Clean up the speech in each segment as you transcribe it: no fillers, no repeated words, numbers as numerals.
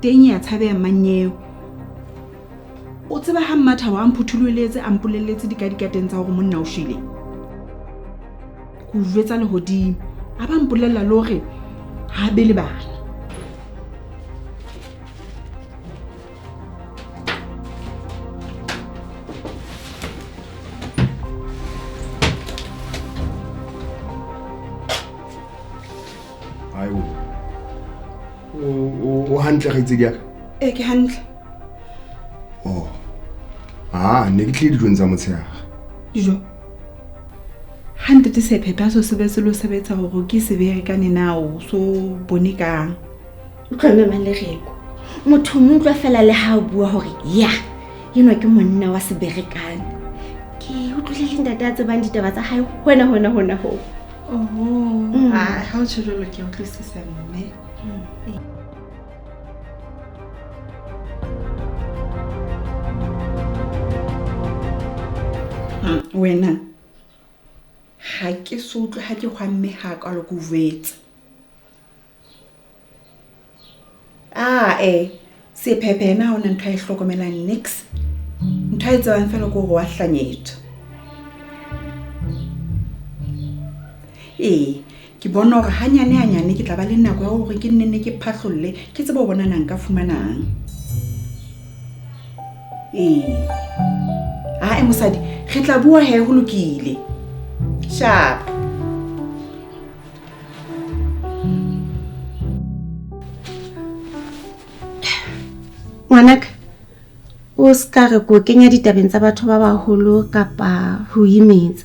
Teng ya tshabeha manyeo. O tseba ha Mmathabo a mphuthololetse a mpolelletse dikadikateng tsa hore monna o shwele. Ke o jwetsa lehodimo. A ba mpolella le hore ha be le bana. Ayo. O hantle kgaitsedi ya ka? Ee, ke hantle. Oh. Ah, ne ke tlile dijong tsa motshehare. Dijo? Ha ntate Sephephe a so sebetse le ho sebetsa hore ke seberekane na o so bone kang? Utlwa mme Malereko, motho mo utlwa fela le ha o bua hore ya enwa ke monna wa seberekane. Ke utlwile le ntate a tsebang ditaba tsa hae hona hona hona ho. Oho, ah, ha o tjho jwalo ke utlwisisa mme. Wena ha ke so utlwe ha ke hwamme ha kalo ke o jwetse. Ah eh Sephephe yena ha ona ntho a e hlokomelang nix. Ntho a e tsebang fela ke hore wa hlanyetswa. Ee, ke bona hore hanyane hanyane ke tla ba le nako ya hore ke nne nne ke phahlolle ke tsebe ho bona na nka fumanang. Ee. Ae mosadi, re tla bua he ho lokile. Sharp. Ngwanaka, o ska re ko kenya ditabeng tsa batho ba baholo kapa ho imetsa.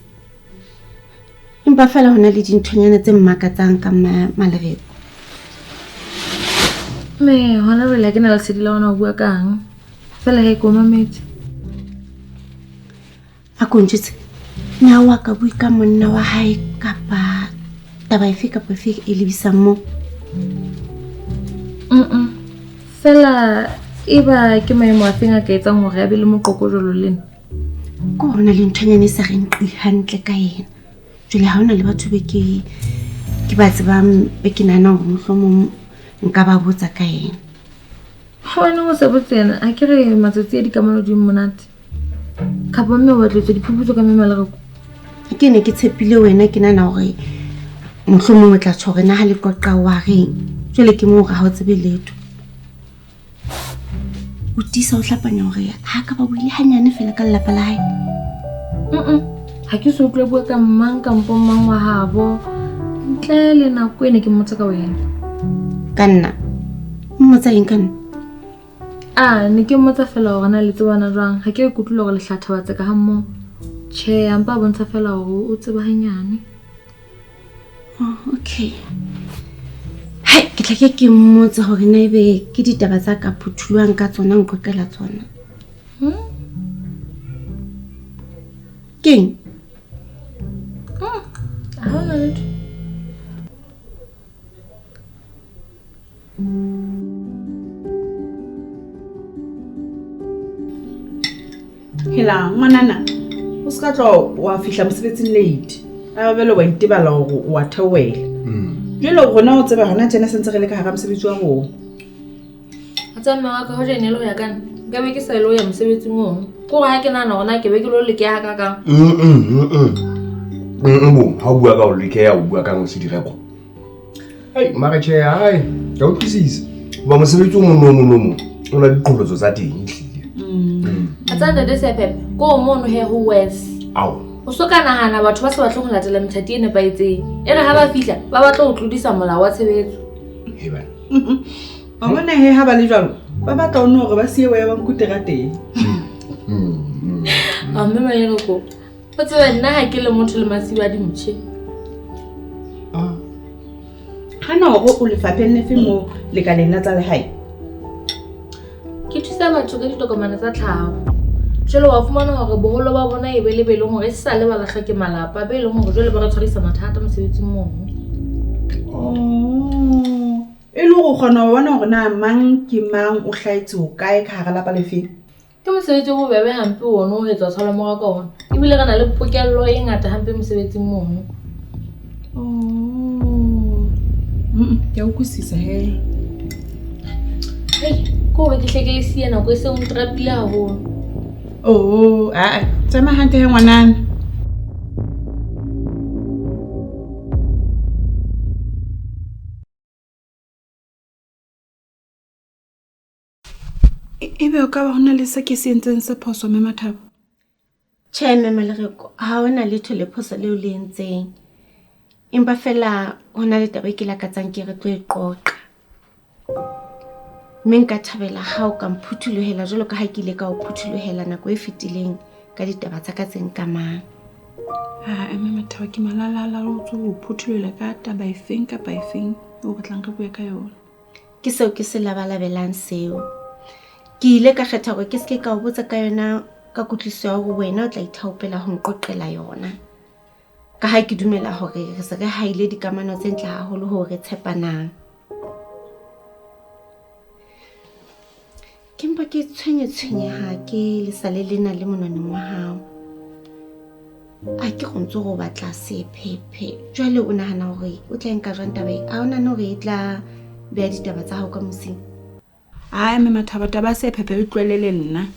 Empa fela ho na le dinthonyana tse mmakatsang ka Malereko. Mme hona jwale ha ke na lesedi la hona ho bua kang. Fela he ke o mametse. A ko ntjwetse, na wa ka bue ka monna wa hae kapa taba efe kapa efe e lebisang moo? Mm. Fela e ba ke maemo a feng a ka etsang hore a be le moqoqo jwalo le nna? Ke hore na le nthonyana e sa reng qi hantle ka yena. Jwale ha hona le batho be ke ke ba tsebang be ke nahanang hore mohlomong nka ba botsa ka yena. Hobaneng o sa botse yena? Ha ke re matsatsi a dikamano di monate. Kapa mme o batla ho etsa diphuputso ka mme Malereko? Ke ne ke tshepile wena ke nahana hore mohlomong o tla tjho hore na ha le qoqa wa reng. Jwale ke moo hore ha o tsebe letho. O tiisa o hlapanya hore ha ka ba buile hanyane fela ka lelapa la hae. Mm. Ha ke so utlwe bua ka mang kampo mang wa habo. Ntle le nako e ne ke mmotsa ka wena. Ka nna? O mmotsa eng ka nna? Ah, ne ke mmotsa fela hore na le tsebana jwang. Ha ke re ke utlwile hore le hlatha wa tseka ha mmoho. Tjhe, a mpa a bontsha fela hore o tseba hanyane. Oh, okay. Hai, ke tla ke ke mmotse hore na ebe ke ditaba tsa ka phuthulang ka tsona nqoqela tsona. Keng? Ha hona letho. Hela ngwanana, o se ka tla wa fihla mosebetsing late. A bele wa itebala hore o a theohela. Jwale rona o tseba hona tjena sentse re le ka hara mosebetsi wa rona. A tseba mme wa ka hoja e ne le ho ya ka nna, nka be ke sa ilo ya mosebetsing ono. Ke hore ha ke nahana hore na ke be ke lo lekeha hakakang. Bo, ha o bua ka ho lekeha, o bua kang o se direko. Hei, mara tjhe, hai, ke a utlwisisa. Hoba mosebetsi o mong le o mong le o mong o na le diqholotso tsa teng ehlile. A tseba ntate Sephephe, ke o mono he ho worse. Ao. O so ka nahana batho ba sa batleng ho latela methati e nepahetseng. E re ha ba fihla, ba batla ho tlodisa molao wa tshebetso. He bana. Wa bona he ha ba le jwalo, ba batla ho no hore ba siye boya ba nku terateng. A mme Malereko, o tsebe nna ha ke le motho le masiu a dimpshe. Ha na hore o lefapheng lefe mo lekaleng la tsa lehae? Ke thusa batho ka ditokomane tsa tlhaho. Jwale wa fumana hore boholo ba bona e be le be leng hore e sa le ba lahlwa ke malapa, be leng hore jwale ba re tshwarisa mathata mosebetsing mono. Oh. E le hore o kgona ho bona hore na mang ke mang o hlahetse ho kae ka hara lapa lefeng? Ke mosebetsi o bobebe hampe ono ho etswa tshalomora ka ona. Ebile re na le pokello e ngata hampe mosebetsing mono. Oh. Ke a utlwisisa he. Hei, ke hore ke hle ke le siye nako e seng o ntrapile haholo. Oo, aa, tsamaya hantle he ngwanana. Ebe o ka ba ho na le se ke se entseng se phoso, Mme Mathabo? Tjhe, Mme Malereko, ha ho na letho le phoso leo le entseng. Empa feela ho na le taba e ke lakatsang ke re tlo e qoqa. Mme nka thabela ha o ka mphuthulohela jwalo ka ha ke ile ka o phuthulohela nako e fetileng ka ditaba tsa ka tse nkamang. Ha, Mme Mathabo, ke malalala o tso o phuthulohela ka taba efeng kapa efeng eo o batlang re bue ka yona. Ke seo ke se labalabelang seo. Ke ile ka kgetha hore ke seke ka o botsa ka yona ka kutlwisiso ya hore wena o tla ithaopela ho nqoqela yona. Ka ha ke dumela hore re se re haile dikamano tse ntle haholo hoo re tshepanang. Ke mpa ke tshwenye-tshwenyeha ke lesale lena le monwaneng wa hao. A ke go ntse go batla sephephe. Jwale o nahana hore o tla e nka jwang taba e? A o nahane hore e tla beha ditaba tsa hao ka mosing? Ai, Mme Mathabo, taba ya sephephe e tlohelle le nna.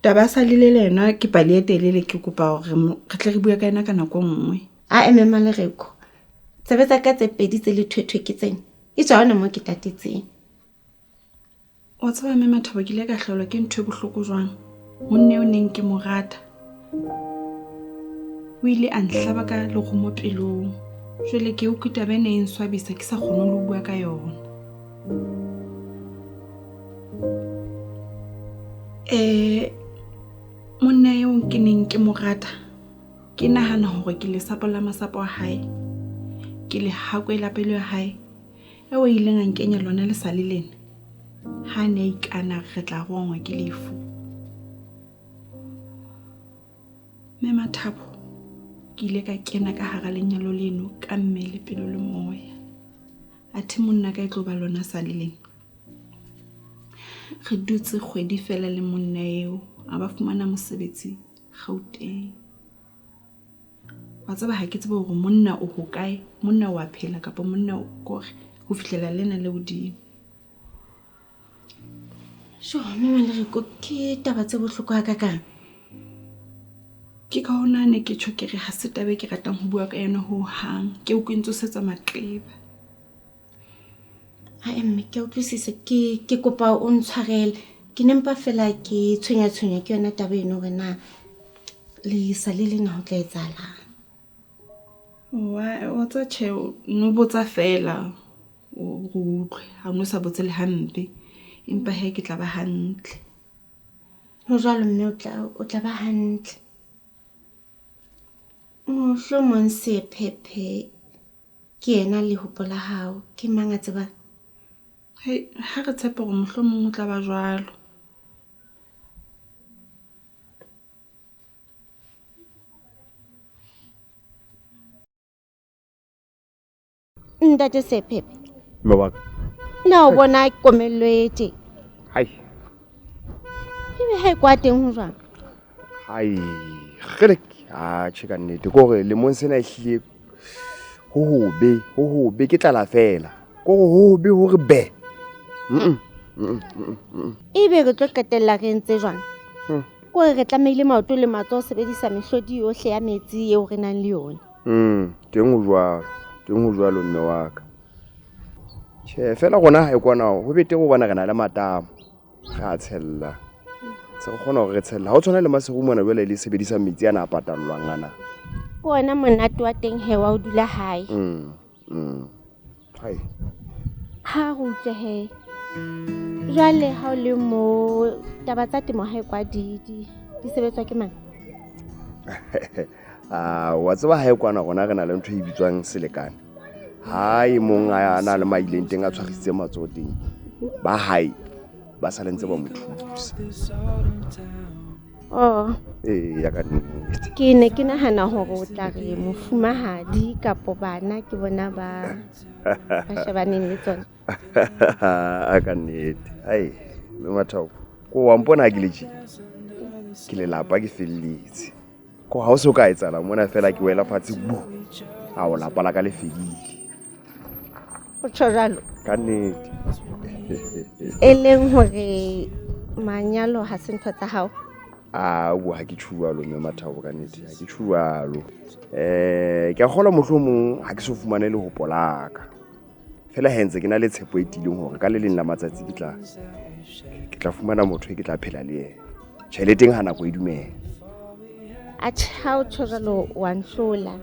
Taba ya Salile le yena ke pale e telele, ke kopa hore re tle re bue ka yena ka nako e nngwe. Ae, Mme Malereko, tsebe tsa ka tse pedi tse lethwethwe ke tsena. E tswa hona moo ke tatetseng. Wa tseba Mme Mathabo, ke ile ka hlaelwa ke ntho e bohloko jwang. Monna eo neng ke mo rata o ile a nhlaba ka lerumo pelong. Jwale ke utlwe taba ena e nswabisa, ke sa kgone le ho bua ka yona. Monna eo ke neng ke mo rata, ke nahana hore ke lesapo la masapo a hae, ke lehakwe la pelo ya hae, eo a ileng a nkenya lona lesale lena ha ne a ikana re tla rongwa ke lefu. Mme Mathabo, ke ile ka kena ka hara lenyalo leno ka mmele, pelo le moya. Athe monna ka e tlo ba lona sale lena. Re dutse kgwedi fela le monna eo, a ba fumana mosebetsi Gauteng. Wa tseba ha ke tsebe hore monna o hokae, monna wa phela kapa monna o kore ho fihlela lena le hodimo. Jo, Mme Malereko, ke taba tse bohloko hakakang. Ke ka hona ne ke tjho ke re ha se taba e ke ratang ho bua ka yona ho hang. Ke utlwe ntsosetsa maqeba. Ae mme, ke a utlwisisa. Ke kopa o ntshwarele. Ke ne mpa fela ke tshwenya-tshwenya ke yona taba eno hore na le sa le lena ho tla etsahalang. Wa tsa tjhe, no botsa fela o re utlwe, ha o no sa botse le hampe. Empa he ke tla ba hantle. Ho jwalo mme, o tla ba hantle. Mohlomong sephephe ke yena lehopo la hao, ke mang a tsebang? Hei, ha re tshepe hore mohlomong o tla ba jwalo. Ntate Sephephe. Mme wa ka. Na o bona komello e teng? Hai. Ebe ha e kwa teng ho jwang? Hai, kgelek. Ah, tjhe ka nnete. Ke hore lemong sena ehlile ho hobe, ho hobe ke tlala fela. Ke hore ho hobe hore be. Ebe re tlo qetella re entse jwang? Ke hore re tlamehile maoto le matsoho ho sebedisa mehlodi yohle ya metsi eo re nang le yona. Teng ho jwalo, teng ho jwalo mme wa ka. Tjhe, fela rona ha e kwana ho betere hobane re na le matamo. Re a tshella. Se re kgona hore re tshella. Ha o tshwana le Maseru mona jwale le sebedisang metsi ana a patallwang ana. Ke ona monate wa teng he wa ho dula hae. Hai. Ha re utlwe he. Jwale ha o le mo taba tsa temo ha e kwa di sebetswa ke mang? Ah, wa tseba ha e kwana rona re na le ntho e bitswang selekane. Ha e mong a na le maileng teng a tshwarisitse matsoho teng, ba hae ba sa le ntse ba mo thusa. Oh. Ee, ya ka nnete. Ke ne ke nahana hore o tla re mofumahadi kapo bana ke bona ba shebaneng le tsona. A ka nnete. Ai, mme Mathabo, ko wa mpona ha ke le tje? Ke lelapa ke felletse. Ko ha o so ka etsahala mona fela ke wela fatshe bu. A o lapa la ka le fedile. O O tjho jwalo? Ka nnete. E leng hore manyalo ha se ntho tsa hao? Aowa, ha ke tjho jwalo mme Mathabo, ka nnete ha ke tjho jwalo. Ke a kgolwa mohlomong ha ke so fumane lehopo la ka. Feela he ntse ke na le tshepo e tiileng hore ka le leng la matsatsi ke tla ke tla fumana motho e ke tla phela le yena. Tjheleteng ha nako e dumela. Atjhe, ha o tjho jwalo wa nhlola.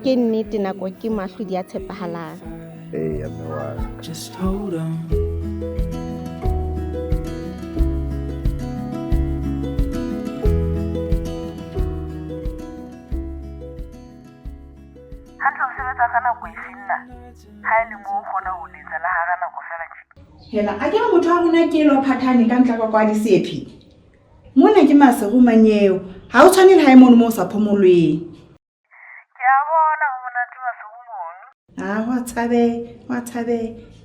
Ke nnete nako ke moahlodi ya tshepahalang. Eya mme wa ka. Just hold on. Hantle o sebetsa ka nako efe nna? Ha e le moo o kgona ho letsa le hara nako feela tje. Hela, a ke re motho wa rona ke elo phathane ka ntla kwa kwa disephi. Mona ke maseru manyeo. Ha o tshwane le hae mono moo o sa phomolweng. Ke a bona ho monate maseru mono. Ah, wa tshabe, wa tshabe.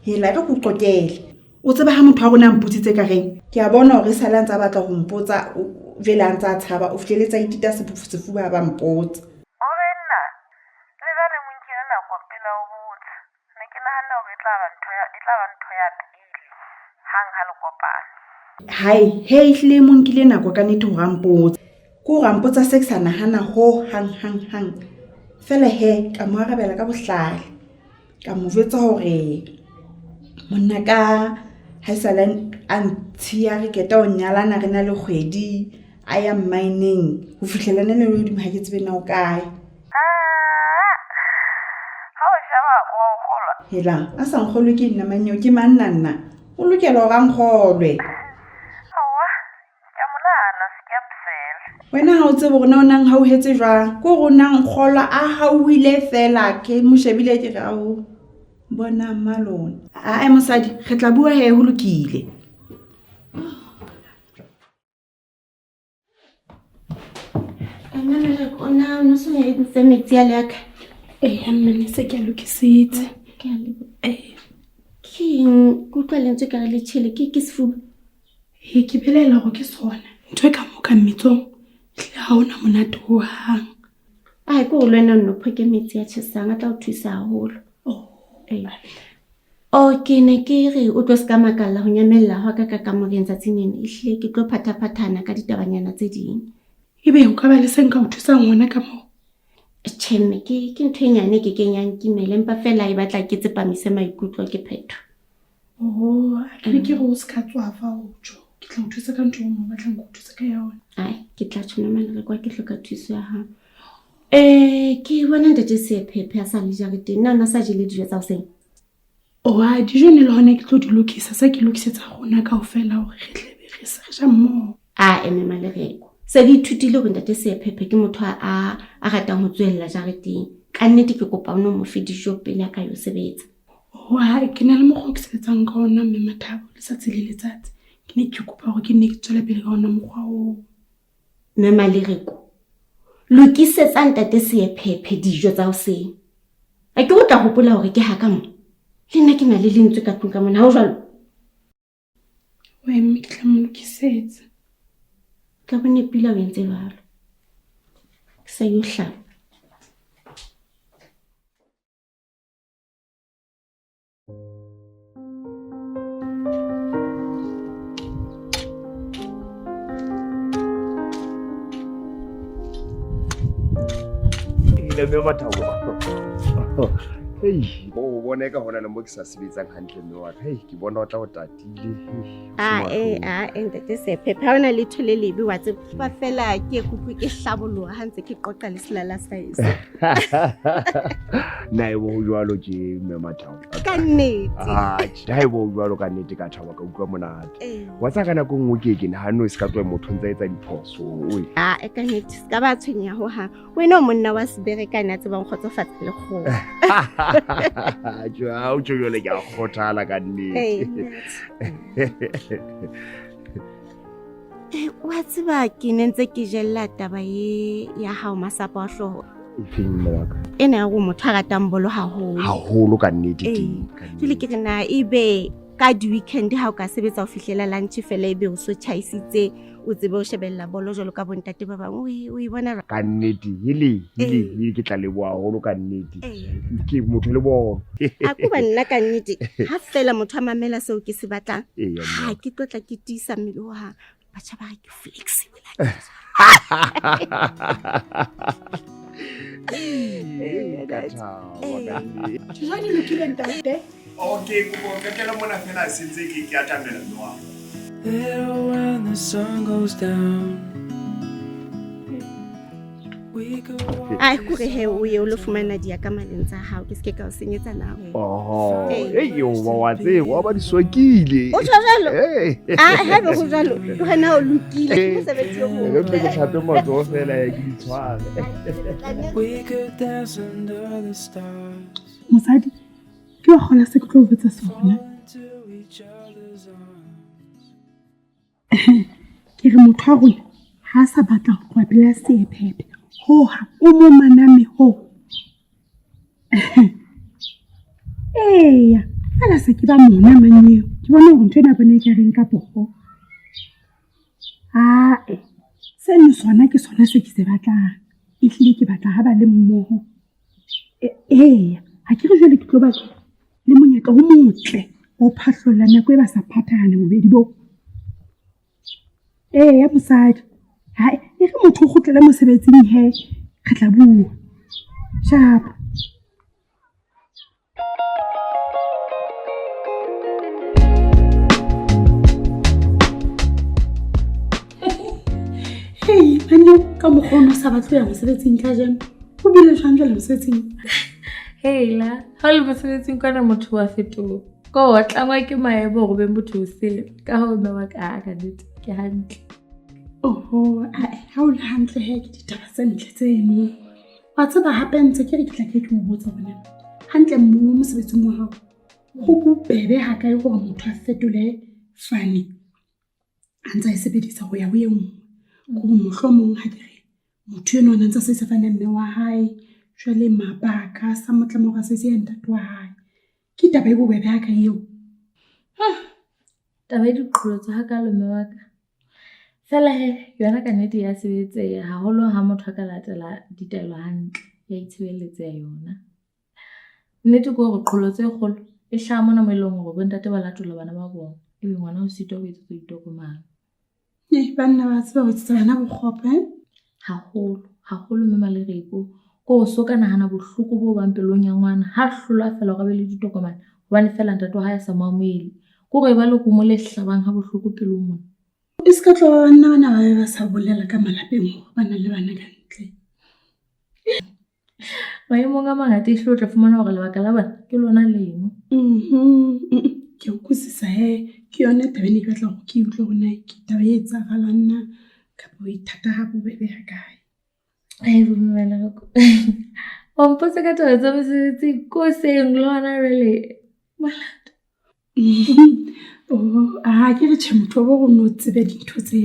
Hela, re ko qoqele. O tseba ha motho wa rona a mpotsitse ka reng? Ke a bona hore sale a ntse a batla ho mpotsa, jwale a ntse a tshaba, o fihleletse a itita sefuba ha ba mpotsa. O re nna, le jwale mo nkile nako pele a o botsa. Ne ke nahanne hore e tla ba ntho ya, e tla ba ntho ya pele hang ha le kopana. Hai, he ehlile mo nkile nako ka nnete hore a mpotse. Ke hore a mpotsa se ke sa nahana ho hang hang hang. Feela he ka mo arabela ka bohlale. Ka mo jwetsa hore monna ka ha esale a ntshiya re qeta ho nyalana re na le kgwedi a ya mmineng ho fihlela nene le hodimo ha ke tsebe na o kae. Ha o sheba wa o kgolwa? Hela, a sa nkgolwe ke nna manyeo ke manna nna. O lokela hore a nkgolwe. Aowa, ke a mo nahana se ke a psela. Wena ha o tsebe hore na o nang hauhetse jwang. Ke hore o nang nkgolwa a hauhile feela ke mo shebile ke re ao bona mmalona. Ae mosadi, re tla bua he ho lokile. Ona o no so entse metsi a le a ka? Eya mme ne se ke a lokisitse. Ke a leboha. Ee. Ke eng? Ke utlwa lentswe ka re le tjhele, ke sefuba? Ee, ke belaela hore ke sona. Ntho e ka mo ka mmetsong, ehlile ha hona monate hohang. Ai, ke hore le wena o nno phoke metsi a tjhesang, a tla o thusa haholo. Oh. Ee. Oh, ke ne ke re o tlo ska makalla ho nyamella hwa ka ka kamoreng tsatsing lena. Ehlile ke tlo phathaphathana ka ditabanyana tse ding. Ebe ho ka ba le se nka o thusang hona ka moo? Tjhe mme, ke ntho e nyane e ke keng ya nkimela, empa feela e batla ke tsepamise maikutlo ke phetho. Oh, a ke ne ke re o ska tswafa ho tjho. Ke tla o thusa ka ntho e nngwe o batlang ho thusa ka yona. Ai, ke tla tjho mme Malereko ke hloka thuso ya hao. Ke bona ntate Sephephe a sa le jareteng. Na o na sa jele dijo tsa hoseng? Oh, a dijo ne le hona ke tlo di lokisa, sa ke lokisetsa rona kaofela hore re tle be re se re ja mmoho. A eme Malereko. Se re ithutile hore ntate Sephephe ke motho a ratang ho tsohella jareteng. Ka nnete ke kopa o no mo fe dijo pele a ka yo sebetsa. Oh, ha ke na le mokgwa o ke sebetsang ka ona mme Mathabo letsatsi le letsatsi. Ke ne ke kopa hore ke nne ke tswele pele ka ona mokgwa oo. Mme Malereko, lokisetsa ntate Sephephe dijo tsa hoseng. A ke o tla hopola hore ke ha ka mo. Le nna ke na le lentswe ka tlung ka mona, ha ho jwalo? Wee, mme ke tla mo lokisetsa. Tla bone pila o entse jwalo. Ke sa yo hlapa. Ile mme Mathabo. Hei, o bone ka hona le mo ke sa sebetsang hantle mme wa ka. Hei, ke bona o tla o tatile. A, ntate Sephephe, ha hona letho le lebe wa tseba. Feela ke kutlwe ke hlaboloha ha ntse ke qoqa le selala sa heso. Na e bo ho jwalo tje mme Mathabo? Ka nnete. Ah, tjhe, ha e bo ho jwalo ka nnete ka thaba ka utlwa monate. Ee. Wa tseba ka nako e nngwe ke ke nahane o se ka tloha motho o ntse a etsa diphoso, oe. Ah, e ka nnete, se ka ba tshwenyeha hohang. Wena o monna wa seberekane a tsebang kgotsofatsa le kgomo. Tjho, ha o tjho jwale ke a kgothala ka nnete. Ee. Wa tseba ke ne ntse ke jella taba e ya hao masapo a hlooho. Efeng mme wa ka? Ena ya hore motho a ratang bolo haholo. Haholo ka nnete Ee. teng, ka nnete. Jwale ke re na ebe ka di-weekend ha o ka sebetsa ho fihlela lunch fela ebe o so tjhaisitse o tsebe ho shebella bolo jwalo ka bontate ba bang. O e o e bona jwang? Ka nnete, hele, hele, Ee. hele, ke tla leboha haholo ka nnete. Ee. Ke motho le bolo. A ko ba nna ka nnete, ha feela motho a mamela seo ke se batlang, Eya, mme ha wa ka. ke tlo tla ke tiisa mmele ho hang. Batjha ba re ke flexible. Ee, ka thaba ka nnete. Dijo di lokile ntate. Okay, kopo qetela mona fela se ntse ke ke atamela mme wa ka. Little when the sun goes down. We could walk Ai kore he o ye o lo fumana diakamaleng tsa hao, ke se ke ka o senyetsa nako. Oho, Ee. ei, o ba wa tseba, wa ba di sokile. O tjho jwalo? Ee. Ah, haebe ho jwalo, le wena o lokile. Ke mosebetsi o E re mpe ke motle. hlape matsoho fela ke di tshware. We could dance under the stars. Mosadi, ke wa kgola se ke tlo o botsa sona. Fall into each other's arms. Ke re motho wa rona ha a sa batla ho tloha pela seephephe. Hoha, o mo maname ho. Eya, feela se ke ba mona manyeo. Ke bona hore ntho ena bona ekareng ka poho. Ae, seno sona ke sona se ke se batlang. Ehlile ke batla ha ba le mmoho. Eya, ha ke re jwale ke tlo ba le monyetla o motle wa ho phahlolla nako e ba sa phathahana bobedi bo. Eya mosadi, hae e re motho o kgutlele mosebetsing hee, re tla bua. Shapo. Hei, manyeo ka mokgwa o no sa batle ho ya mosebetsing kajeno. O bile jwang jwale mosebetsing? Hela, ha o le mosebetsing kwana motho wa fetoha. Ko wa tlangwa ke maemo hore o be motho o sele. Ka hoo mme wa ka, ah, ka nnete ke hantle. Oho, ae, ha o le hantle he ke ditaba tse ntle tseno. Wa tseba hape ntse ke re ke tla ke ke o botsa hore na hantle moo mosebetsing wa hao ho bobebe hakae hore motho a fetole fane a ntse a e sebedisa ho ya ho e nngwe. Kore mohlomong ha ke re motho enwa o ne ntse a sebedisa fane ya mme wa hae, jwale mabaka a sa mo tlama hore a sebedise ya ntate wa hae. Ke taba e bobebe hakae eo? Taba e diqholotso hakalo mme wa ka. Feela he, yona ka nnete ya sebetseha haholo ha motho a ka latela ditaelo hantle, ya itshireletseha yona. Nnete ke hore qholotso e kgolo e hlaha mona moo eleng hore bontate ba latola bana ba bona, ebe ngwana o sitwa ho etsetswa ditokomane. Eh, banna ba tseba ho etsetsa bana bokgopo, eh? Haholo, haholo mme Malereko. Ko o so ka nahana bohloko bo bang pelong ya ngwana ha hlolwa feela hore a be le ditokomane hobane feela ntate wa hae a sa mo amohele. Ke hore e ba lerumo le hlabang ha bohloko pelong mona. E se ka tloha banna bana ba be ba sa bolela ka malapeng hore ba na le bana ka ntle. Maemong a mangata ehlile o tla fumana hore lebaka la bona ke lona leno. Ke a utlwisisa hee. Ke yona taba ena ke batla hore ke utlwe hore na ke taba e etsahalang na kapa e thata ha bobebe hakae. Ai bo mme Malereko. Wa mpotsa ka taba tsa mosebetsing ko seng le hona jwale molato. Oh, ah, ke re tjhe motho wa bo rona o tsebe dintho tse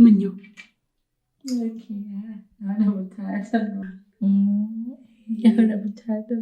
manyeo. Okay, ha hona bothata. Ha hona bothata.